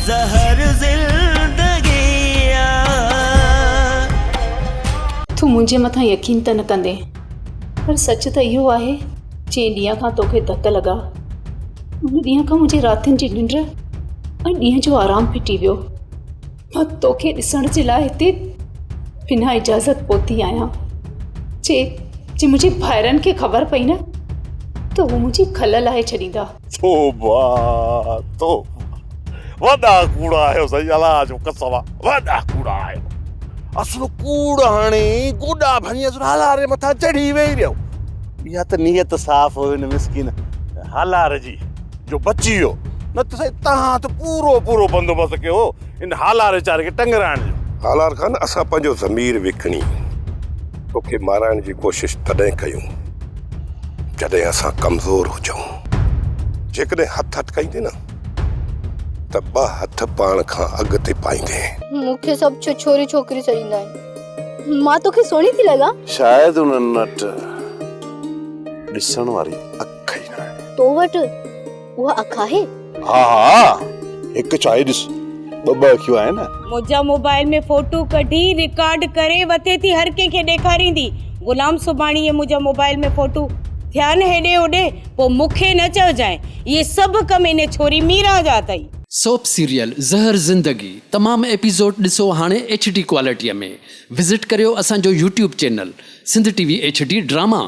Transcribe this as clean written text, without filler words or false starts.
زهر زندگي آ. تون منهنجي مٿان يقين ته نه ڪندين پر سچ ته اهو آهي جنهن ڏينهن کان توکي ڌڪ لڳا ان ڏينهن کان منهنجي راتين جي ننڊ ۽ ڏينهن جو آرام ڦٽي ويو. مان توکي ڏسڻ جي لاء هتي بنا اجازت پهتي آهيان. جي جي منهنجي ڀائرن کي خبر پئي نه ته هو منهنجي کل لاهي ڇڏيندا. توبه توبه وڏا ڪوڙا آهيو سائين الله جو قسم آ وڏا ڪوڙا آهيو اصل ڪوڙ هڻي گوڏا ڀڃي اصل هالار جي مٿان چڙهي ويهي رهيو اها ته نيت صاف هئي هن مسڪين هالار جي جو بچي ويو نه ته سائين تهان ته پورو پورو بندوبست ڪيو هو ان هالار ويچاري کي ٽنگرائڻ جو. هالار خان اسان پنهنجو ضمير وڪڻي توکي مارائڻ جي ڪوشش تڏهن ڪيون جڏهن اسان ڪمزور هجون. جيڪڏهن هٿ اٽڪائيندين نه ته ٻه هٿ پاڻ کان اڳتي پائيندين. مون کي سڀ ڇڇوري ڇوڪري سڏيندا آهن. مان توکي سهڻي ٿي لڳان؟ شايد انهن وٽ ڏسڻ واري اک ئي ناهي. تو وٽ اها اک آهي؟ ها ها هڪ ڇا هي ڏس ٻه ٻه اکيون آهن. منهنجا موبائل ۾ فوٽو ڪڍي رڪارڊ ڪري وتي ٿي هر ڪنهن کي ڏيکاريندي. غلام سڀاڻي اهي منهنجا موبائل ۾ فوٽو ٿيا نه هيڏي هوڏي پوء مون کي نه چئجانء اهي سڀ ڪم ان ڇوري ميران جا اٿئي. سوپ سيريل زهر زندگي تمام ايپيسوڊ ڏسو هاڻي ايڇ ڊي ڪوالٽيء ۾ وزٽ ڪريو اسان جو YouTube channel Sindh T V H D drama.